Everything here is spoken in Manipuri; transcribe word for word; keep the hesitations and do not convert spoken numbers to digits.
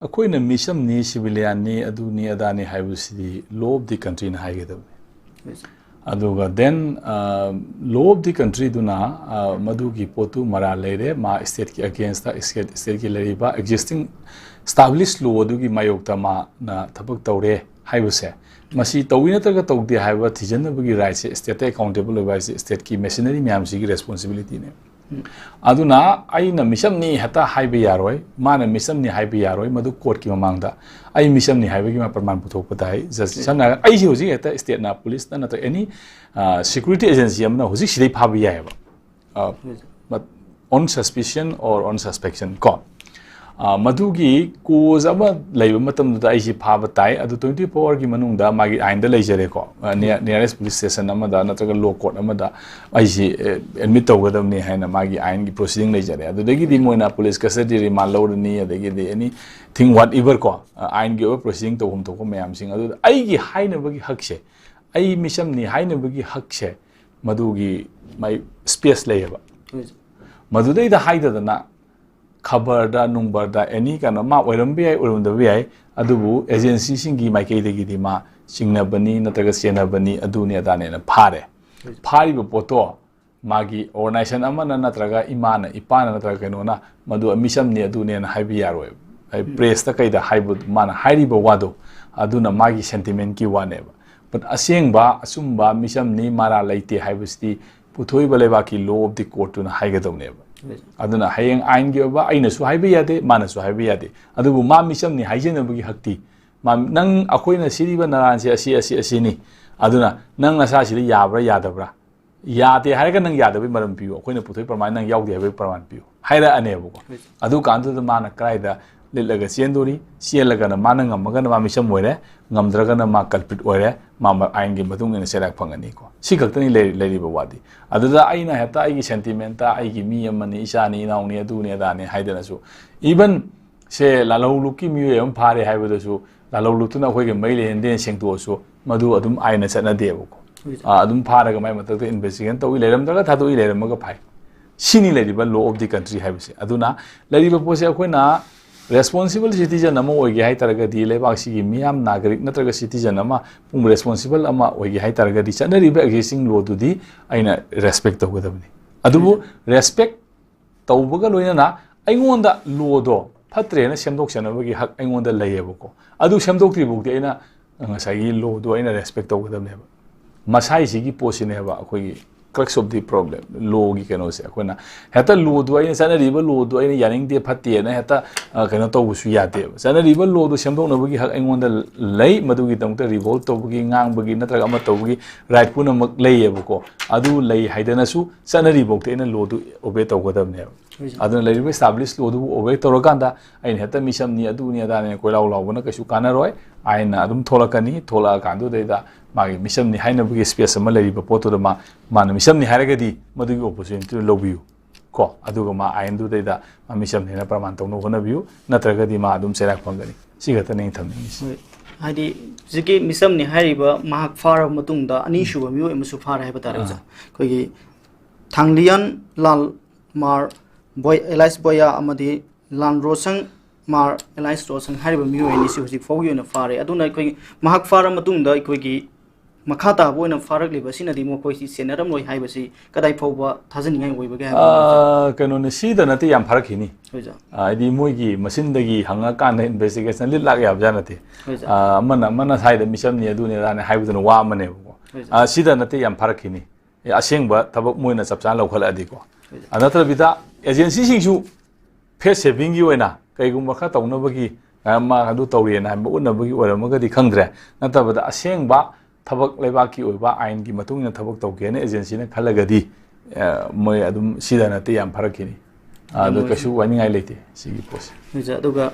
ꯑꯩꯈꯣꯏꯅ ꯃꯤꯆꯝꯅꯤ, ꯁꯤꯚꯤꯂꯤꯌꯥꯟꯅꯤ, ꯑꯗꯨꯅꯤ ꯑꯗꯥꯅꯤ ꯍꯥꯏꯕꯁꯤꯗꯤ law of the countryꯅ ꯍꯥꯏꯒꯗꯕꯅꯤ꯫ ꯑꯗꯨꯒ then law of the countryꯗꯨꯅ ꯃꯗꯨꯒꯤ ꯄꯣꯠꯇꯨ ꯃꯔꯥꯜ ꯂꯩꯔꯦ, ꯃꯥ stateꯀꯤ againstꯇ, state stateꯀꯤ ꯂꯩꯔꯤꯕ existing established law ꯑꯗꯨꯒꯤ ꯃꯥꯌꯣꯛꯇ ꯃꯥꯅ ꯊꯕꯛ ꯇꯧꯔꯦ ꯍꯥꯏꯕꯁꯦ, ꯃꯁꯤ ꯇꯧꯏ ꯅꯠꯇ꯭ꯔꯒ ꯇꯧꯗꯦ ꯍꯥꯏꯕ ꯊꯤꯖꯤꯟꯅꯕꯒꯤ rightꯁꯦ stateꯇ accountable ꯑꯣꯏꯕ ꯍꯥꯏꯁꯦ stateꯀꯤ machinery ꯃꯌꯥꯝꯁꯤꯒꯤ responsibilityꯅꯦ꯫ ꯑꯗꯨꯅ ꯑꯩꯅ ꯃꯤꯆꯝꯅꯤ ꯍꯦꯛꯇ ꯍꯥꯏꯕ ꯌꯥꯔꯣꯏ, ꯃꯥꯅ ꯃꯤꯆꯝꯅꯤ ꯍꯥꯏꯕ ꯌꯥꯔꯣꯏ, ꯃꯗꯨ courtꯀꯤ ꯃꯃꯥꯡꯗ ꯑꯩ ꯃꯤꯆꯝꯅꯤ ꯍꯥꯏꯕꯒꯤ ꯃꯥ ꯄ꯭ꯔꯃꯥꯟ ꯄꯨꯊꯣꯛꯄ ꯇꯥꯏ꯫ Just ꯁꯝꯅ ꯍꯥꯏꯔꯒ ꯑꯩꯁꯦ ꯍꯧꯖꯤꯛ ꯍꯦꯛꯇ stateꯅ, policeꯅ ꯅꯠꯇ꯭ꯔꯒ any security agency ꯑꯃꯅ ꯍꯧꯖꯤꯛ ꯁꯤꯗꯩ ꯐꯥꯕ ꯌꯥꯏꯑꯕ꯫ On suspicion or on suspicion ꯀꯣ꯫ ꯃꯗꯨꯒꯤ cause ꯑꯃ ꯂꯩꯕ ꯃꯇꯝꯗꯨꯗ ꯑꯩꯁꯤ ꯐꯥꯕ ꯇꯥꯏ꯫ ꯑꯗꯨ twenty four hourꯒꯤ ꯃꯅꯨꯡꯗ ꯃꯥꯒꯤ ꯑꯥꯏꯟꯗ ꯂꯩꯖꯔꯦꯀꯣ꯫ Nearest police station ꯑꯃꯗ ꯅꯠꯇ꯭ꯔꯒ law court ꯑꯃꯗ ꯑꯩꯁꯤ admit ꯇꯧꯒꯗꯕꯅꯤ ꯍꯥꯏꯅ ꯃꯥꯒꯤ ꯑꯥꯏꯟꯒꯤ proceeding ꯂꯩꯖꯔꯦ꯫ ꯑꯗꯨꯗꯒꯤꯗꯤ ꯃꯣꯏꯅ police custody remand ꯂꯧꯔꯅꯤ, ꯑꯗꯒꯤꯗꯤ anything whatever ꯀꯣ, ꯑꯥꯏꯟꯒꯤ ꯑꯣꯏꯕ proceeding ꯇꯧꯐꯝ ꯊꯣꯛꯄ ꯃꯌꯥꯝꯁꯤꯡ ꯑꯗꯨꯗ ꯑꯩꯒꯤ ꯍꯥꯏꯅꯕꯒꯤ ꯍꯛꯁꯦ, ꯑꯩ ꯃꯤꯆꯝꯅꯤ ꯍꯥꯏꯅꯕꯒꯤ ꯍꯛꯁꯦ, ꯃꯗꯨꯒꯤ ꯃꯥꯏ space ꯂꯩꯌꯦꯕ꯫ ꯃꯗꯨꯗꯩꯗ ꯍꯥꯏꯗꯗꯅ ꯈꯕꯔꯗ ꯅꯨꯡꯕꯔꯗ any ꯀꯩꯅꯣ ꯃꯥ ꯑꯣꯏꯔꯝꯕ ꯌꯥꯏ, ꯑꯣꯏꯔꯝꯗꯕ ꯌꯥꯏ, ꯑꯗꯨꯕꯨ agencyꯁꯤꯡꯒꯤ ꯃꯥꯏꯀꯩꯗꯒꯤꯗꯤ ꯃꯥ ꯆꯤꯡꯅꯕꯅꯤ ꯅꯠꯇ꯭ꯔꯒ ꯆꯦꯟꯅꯕꯅꯤ, ꯑꯗꯨꯅꯤ ꯑꯗꯥꯅꯦꯅ ꯐꯥꯔꯦ꯫ ꯐꯥꯔꯤꯕ ꯄꯣꯠꯇꯣ ꯃꯥꯒꯤ organization ꯑꯃꯅ ꯅꯠꯇ꯭ꯔꯒ ꯏꯃꯥꯅ, ꯏꯄꯥꯅ ꯅꯠꯇ꯭ꯔꯒ ꯀꯩꯅꯣꯅ ꯃꯗꯨ ꯃꯤꯆꯝꯅꯤ ꯑꯗꯨꯅꯦꯅ ꯍꯥꯏꯕ ꯌꯥꯔꯣꯏꯕ꯫ Pressꯇ ꯀꯩꯗ ꯍꯥꯏꯕ, ꯃꯥꯅ ꯍꯥꯏꯔꯤꯕ ꯋꯥꯗꯣ ꯑꯗꯨꯅ ꯃꯥꯒꯤ sentimentꯀꯤ ꯋꯥꯅꯦꯕ꯫ But ꯑꯁꯦꯡꯕ ꯑꯆꯨꯝꯕ ꯃꯤꯆꯝꯅꯤ, ꯃꯔꯥꯜ ꯂꯩꯇꯦ ꯍꯥꯏꯕꯁꯤꯗꯤ ꯄꯨꯊꯣꯛꯏꯕ ꯂꯩꯕꯥꯛꯀꯤ law of the courtꯇꯨꯅ ꯍꯥꯏꯒꯗꯧꯅꯦꯕ꯫ ꯑꯗꯨꯅ ꯍꯌꯦꯡ ꯑꯥꯏꯟꯒꯤ ꯑꯣꯏꯕ ꯑꯩꯅꯁꯨ ꯍꯥꯏꯕ ꯌꯥꯗꯦ, ꯃꯥꯅꯁꯨ ꯍꯥꯏꯕ ꯌꯥꯗꯦ, ꯑꯗꯨꯕꯨ ꯃꯥ ꯃꯤꯆꯝꯅꯤ ꯍꯥꯏꯖꯅꯕꯒꯤ ꯍꯛꯇꯤ, ꯃꯥ, ꯅꯪ, ꯑꯩꯈꯣꯏꯅ ꯁꯤꯔꯤꯕ ꯅꯔꯥꯟꯁꯦ ꯑꯁꯤ, ꯑꯁꯤ, ꯑꯁꯤꯅꯤ, ꯑꯗꯨꯅ ꯅꯪ ꯅꯁꯥꯁꯤꯗ ꯌꯥꯕ꯭ꯔꯥ ꯌꯥꯗꯕ꯭ꯔꯥ? ꯌꯥꯗꯦ ꯍꯥꯏꯔꯒ ꯅꯪ ꯌꯥꯗꯕꯒꯤ ꯃꯔꯝ ꯄꯤꯌꯨ, ꯑꯩꯈꯣꯏꯅ ꯄꯨꯊꯣꯛꯏ ꯄ꯭ꯔꯃꯥꯟ ꯅꯪ ꯌꯥꯎꯗꯦ ꯍꯥꯏꯕꯒꯤ ꯄ꯭ꯔꯃꯥꯟ ꯄꯤꯌꯨ ꯍꯥꯏꯔꯛꯑꯅꯦꯕꯀꯣ꯫ ꯑꯗꯨ ꯀꯥꯟꯗꯨꯗ ꯃꯥꯅ ꯀꯗꯥꯏꯗ ꯂꯤꯠꯂꯒ ꯆꯦꯟꯗꯣꯔꯤ? ꯆꯦꯜꯂꯒꯅ ꯃꯥꯅ ꯉꯝꯃꯒꯅ ꯃꯥ ꯃꯤꯆꯝ ꯑꯣꯏꯔꯦ, ꯉꯝꯗ꯭ꯔꯒꯅ ꯃꯥ culprit ꯑꯣꯏꯔꯦ, ꯃꯥ, ꯃꯥ ꯑꯥꯏꯟꯒꯤ ꯃꯇꯨꯡ ꯏꯟꯅ ꯆꯩꯔꯥꯛ ꯐꯪꯒꯅꯤꯀꯣ꯫ ꯁꯤ ꯈꯛꯇꯅꯤ ꯂꯩ-, ꯂꯩꯔꯤꯕ ꯋꯥꯗꯤ꯫ ꯑꯗꯨꯗ ꯑꯩꯅ ꯍꯦꯛꯇ ꯑꯩꯒꯤ sentimentꯇ ꯑꯩꯒꯤ ꯃꯤ ꯑꯃꯅꯤ, ꯏꯆꯥꯅꯤ, ꯏꯅꯥꯎꯅꯤ, ꯑꯗꯨꯅꯤ, ꯑꯗꯥꯅꯤ ꯍꯥꯏꯗꯅꯁꯨ, even ꯁꯦ ꯂꯥꯜꯍꯧꯂꯨꯞꯀꯤ ꯃꯤꯑꯣꯏ ꯑꯃ ꯐꯥꯔꯦ ꯍꯥꯏꯕꯗꯁꯨ ꯂꯥꯜꯍꯧꯂꯨꯞꯇꯨꯅ ꯑꯩꯈꯣꯏꯒꯤ ꯃꯔꯤ ꯂꯩꯅꯗꯦꯅ ꯁꯦꯡꯗꯣꯛꯑꯁꯨ ꯃꯗꯨ ꯑꯗꯨꯝ ꯑꯥꯏꯟꯅ ꯆꯠꯅꯗꯦꯕꯀꯣ꯫ ꯑꯥ, ꯑꯗꯨꯝ ꯐꯥꯔꯒ ꯃꯥꯏ ꯃꯊꯛꯇ investigation ꯇꯧꯏ, ꯂꯩꯔꯝꯗ꯭ꯔꯒ ꯊꯥꯗꯣꯛꯏ, ꯂꯩꯔꯝꯃꯒ ꯐꯥꯏ꯫ ꯁꯤꯅꯤ ꯂꯩꯔꯤꯕ law of the country ꯍꯥꯏꯕꯁꯦ꯫ ꯑꯗꯨꯅ ꯂꯩꯔꯤꯕ ꯄꯣꯠꯁꯦ ꯑꯩꯈꯣꯏꯅ ꯔꯦꯁꯄꯣꯟꯁꯤꯕꯜ ꯁꯤꯇꯤꯖꯟ ꯑꯃ ꯑꯣꯏꯒꯦ ꯍꯥꯏ ꯇꯥꯔꯒꯗꯤ, ꯂꯩꯕꯥꯛꯁꯤꯒꯤ ꯃꯤꯌꯥꯝ ꯅꯥꯒꯔꯤꯛ ꯅꯠꯇ꯭ꯔꯒ ꯁꯤꯇꯤꯖꯟ ꯑꯃ, ꯄꯨꯡ ꯔꯦꯁꯄꯣꯟꯁꯤꯕꯜ ꯑꯃ ꯑꯣꯏꯒꯦ ꯍꯥꯏ ꯇꯥꯔꯒꯗꯤ, ꯆꯠꯅꯔꯤꯕ ꯑꯦꯛꯖꯤꯁꯇꯤꯡ ꯂꯣꯗꯨꯗꯤ ꯑꯩꯅ ꯔꯦꯁꯄꯦꯛ ꯇꯧꯒꯗꯕꯅꯤ꯫ ꯑꯗꯨꯕꯨ ꯔꯦꯁꯄꯦꯛ ꯇꯧꯕꯒ ꯂꯣꯏꯅꯅ ꯑꯩꯉꯣꯟꯗ ꯂꯣꯗꯣ ꯐꯠꯇ꯭ꯔꯦꯅ ꯁꯦꯝꯗꯣꯛꯆꯅꯕꯒꯤ ꯍꯛ ꯑꯩꯉꯣꯟꯗ ꯂꯩꯌꯦꯕꯀꯣ꯫ ꯑꯗꯨ ꯁꯦꯝꯗꯣꯛꯇ꯭ꯔꯤꯐꯥꯎꯗꯤ ꯑꯩꯅ ꯉꯁꯥꯏꯒꯤ ꯂꯣꯗꯣ ꯑꯩꯅ ꯔꯦꯁꯄꯦꯛ ꯇꯧꯒꯗꯕꯅꯦꯕ꯫ ꯃꯁꯥꯏꯁꯤꯒꯤ ꯄꯣꯠꯁꯤꯅꯦꯕ ꯑꯩꯈꯣꯏꯒꯤ crux of the problem, ꯂꯣꯒꯤ ꯀꯩꯅꯣꯁꯦ꯫ ꯑꯩꯈꯣꯏꯅ ꯍꯦꯛꯇ ꯂꯣꯗꯣ, ꯑꯩꯅ ꯆꯠꯅꯔꯤꯕ ꯂꯣꯗꯣ ꯑꯩꯅ ꯌꯥꯅꯤꯡꯗꯦ, ꯐꯠꯇꯦꯅ ꯍꯦꯛꯇ, ꯑ, ꯀꯩꯅꯣ ꯇꯧꯕꯁꯨ ꯌꯥꯗꯦꯕ꯫ ꯆꯠꯅꯔꯤꯕ ꯂꯣꯗꯣ ꯁꯦꯝꯗꯣꯛꯅꯕꯒꯤ ꯍꯛ ꯑꯩꯉꯣꯟꯗ ꯂꯩ, ꯃꯗꯨꯒꯤꯗꯃꯛꯇ ꯔꯤꯚꯣꯜꯠ ꯇꯧꯕꯒꯤ, ꯉꯥꯡꯕꯒꯤ ꯅꯠꯇ꯭ꯔꯒ ꯑꯃ ꯇꯧꯕꯒꯤ ꯔꯥꯏꯠ ꯄꯨꯝꯅꯃꯛ ꯂꯩꯌꯦꯕꯀꯣ꯫ ꯑꯗꯨ ꯂꯩ ꯍꯥꯏꯗꯅꯁꯨ ꯆꯠꯅꯔꯤꯐꯥꯎꯗꯤ ꯑꯩꯅ ꯂꯣꯗꯨ ꯑꯣꯕꯦ ꯇꯧꯒꯗꯕꯅꯦꯕ꯫ ꯑꯗꯨꯅ ꯂꯩꯔꯤꯕ ꯑꯦꯁꯇꯥꯕ꯭ꯂꯤꯁ ꯂꯣꯗꯨꯕꯨ ꯑꯣꯕꯦ ꯇꯧꯔꯀꯥꯟꯗ ꯑꯩꯅ ꯍꯦꯛꯇ ꯃꯤꯁꯝꯅꯤ, ꯑꯗꯨꯅꯤ, ꯑꯗꯥꯅꯤ ꯀꯣꯏꯂꯥꯎ ꯂꯥꯎꯕꯅ ꯀꯩꯁꯨ ꯀꯥꯟꯅꯔꯣꯏ꯫ ꯑꯥꯏꯟꯅ ꯑꯗꯨꯝ ꯊꯣꯛꯂꯛꯀꯅꯤ꯫ ꯊꯣꯛꯂꯛꯑꯀꯥꯟꯗꯨꯗꯩꯗ ꯃꯥꯒꯤ ꯃꯤꯁꯝꯅꯤ ꯍꯥꯏꯅꯕꯒꯤ ꯁ꯭ꯄꯦꯁ ꯑꯃ ꯂꯩꯔꯤꯕ ꯄꯣꯠꯇꯨꯗ ꯃꯥ, ꯃꯥꯅ ꯃꯤꯁꯝꯅꯤ ꯍꯥꯏꯔꯒꯗꯤ ꯃꯗꯨꯒꯤ ꯑꯣꯄꯣꯔꯆꯨꯅꯤꯇꯤꯗꯨ ꯂꯧꯕꯤꯌꯨ ꯀꯣ꯫ ꯑꯗꯨꯒ ꯃꯥ ꯑꯥꯏꯟꯗꯨꯗꯩꯗ ꯃꯥ ꯃꯤꯁꯝꯅꯤꯅ ꯄ꯭ꯔꯃꯥꯟ ꯇꯧꯅꯕ ꯍꯣꯠꯅꯕꯤꯌꯨ, ꯅꯠꯇ꯭ꯔꯒꯗꯤ ꯃꯥ ꯑꯗꯨꯝ ꯆꯩꯔꯥꯛ ꯐꯪꯒꯅꯤ꯫ ꯁꯤ ꯈꯛꯇꯅꯤ ꯑꯩꯅ ꯊꯝꯅꯤꯡꯉꯤꯁꯤ꯫ ꯍꯣꯏ꯫ ꯍꯥꯏꯗꯤ ꯍꯧꯖꯤꯛꯀꯤ ꯃꯤꯁꯝꯅꯤ ꯍꯥꯏꯔꯤꯕ ꯃꯍꯥꯛ ꯐꯥꯔꯕ ꯃꯇꯨꯡꯗ ꯑꯅꯤꯁꯨꯕ ꯃꯤꯑꯣꯏ ꯑꯃꯁꯨ ꯐꯥꯔꯦ ꯍꯥꯏꯕ ꯇꯥꯔꯦ, ꯑꯥ꯫ ꯑꯣꯖꯥ꯫ ꯑꯩꯈꯣꯏꯒꯤ ꯊꯥꯡꯂꯤꯌꯥꯟ ꯂꯥꯜ ꯃꯥꯔ ꯕꯣꯏ-, ꯑꯦꯂꯥꯏꯁ ꯕꯣꯌꯥ ꯑꯃꯗꯤ ꯂꯥꯟ ꯔꯣꯁꯪ ꯃꯥꯔ ꯑꯦꯂꯥꯏꯁ ꯔꯣꯁꯪ ꯍꯥꯏꯔꯤꯕ ꯃꯤꯑꯣꯏ ꯑꯅꯤꯁꯤ ꯍꯧꯖꯤꯛ ꯐꯥꯎꯒꯤ ꯑꯣꯏꯅ ꯐꯥꯔꯦ꯫ ꯑꯗꯨꯅ ꯑꯩꯈꯣꯏ ꯃꯍꯥꯛ ꯐꯥꯔ ꯃꯇꯨꯡꯗ ꯑꯩꯈꯣꯏꯒꯤ ꯃꯈꯥ ꯇꯥꯕ ꯑꯣꯏꯅ ꯐꯥꯔꯛꯂꯤꯕ ꯑꯁꯤꯅꯗꯤ ꯃꯈꯣꯏꯁꯤ ꯁꯦꯟꯅꯔꯝꯂꯣꯏ ꯍꯥꯏꯕꯁꯤ ꯀꯗꯥꯏ ꯐꯥꯎꯕ ꯊꯥꯖꯅꯤꯡꯉꯥꯏ ꯑꯣꯏꯕꯒꯦ ꯍꯥꯏꯕ? ꯑꯥ, ꯀꯩꯅꯣꯅꯦ, ꯁꯤꯗ ꯅꯠꯇꯦ ꯌꯥꯝ ꯐꯥꯔꯛꯈꯤꯅꯤ꯫ ꯍꯣꯏ, ꯑꯣꯖꯥ꯫ ꯑꯥ, ꯍꯥꯏꯗꯤ ꯃꯣꯏꯒꯤ ꯃꯆꯤꯟꯗꯒꯤ ꯍꯪꯉꯀꯥꯟꯗ ꯏꯟꯚꯦꯁꯇꯤꯒꯦꯁꯟ ꯂꯤꯠ ꯂꯥꯛ ꯌꯥꯕꯖꯥꯠ ꯅꯠꯇꯦ꯫ ꯍꯣꯏ, ꯑꯣꯖꯥ꯫ ꯑꯥ, ꯑꯃꯅ, ꯑꯃꯅ ꯁ꯭ꯋꯥꯏꯗ ꯃꯤꯆꯝꯅꯤ, ꯑꯗꯨꯅꯤ, ꯑꯗꯥꯅꯤ ꯍꯥꯏꯕꯗꯨꯅ ꯋꯥ ꯑꯃꯅꯦꯕꯀꯣ꯫ ꯍꯣꯏ, ꯑꯣꯖꯥ꯫ ꯑꯥ, ꯁꯤꯗ ꯅꯠꯇꯦ ꯌꯥꯝ ꯐꯥꯔꯛꯈꯤꯅꯤ꯫ ꯑꯦ, ꯑꯁꯦꯡꯕ ꯊꯕꯛ ꯃꯣꯏꯅ ꯆꯞ ꯆꯥꯅ ꯂꯧꯈꯠꯂꯛꯑꯗꯤꯀꯣ꯫ ꯍꯣꯏ, ꯑꯣꯖꯥ꯫ ꯑꯥ, ꯅꯠꯇ꯭ꯔꯕꯤꯗ ꯑꯦꯖꯦꯟꯁꯤꯁꯤꯡꯁꯨ ꯐꯦꯁ ꯁꯦꯚꯤꯡꯒꯤ ꯑꯣꯏꯅ ꯀꯩꯒꯨꯝꯕ ꯈꯔ ꯇꯧꯅꯕꯒꯤ, ꯑ, ꯃꯥ ꯑꯗꯨ ꯇꯧꯔꯤꯑꯅ ꯍꯥꯏꯕ ꯎꯠꯅꯕꯒꯤ ꯑꯣꯏꯔꯝꯃꯒꯗꯤ ꯈꯪꯗ꯭ꯔꯦ꯫ ꯅꯠꯇꯕꯗ ꯑꯁꯦꯡꯕ ꯊꯕꯛ, ꯂꯩꯕꯥꯛꯀꯤ ꯑꯣꯏꯕ ꯑꯥꯏꯟꯒꯤ ꯃꯇꯨꯡ ꯏꯟꯅ ꯊꯕꯛ ꯇꯧꯒꯦꯅ ꯑꯦꯖꯦꯟꯁꯤꯅ ꯈꯜꯂꯒꯗꯤ, ꯑ, ꯃꯣꯏ ꯑꯗꯨꯝ ꯁꯤꯗ ꯅꯠꯇꯦ ꯌꯥꯝ ꯐꯥꯔꯛꯈꯤꯅꯤ꯫ ꯑꯗꯨ ꯌꯥꯝ ꯀꯩꯁꯨ ꯅꯨꯡꯉꯥꯏꯖꯩ꯫ ꯋꯥꯅꯤꯡꯉꯥꯏ ꯂꯩꯇꯦ ꯁꯤꯒꯤ ꯄꯣꯠꯁꯦ꯫ ꯍꯣꯏ, ꯑꯣꯖꯥ꯫ ꯑꯗꯨꯒ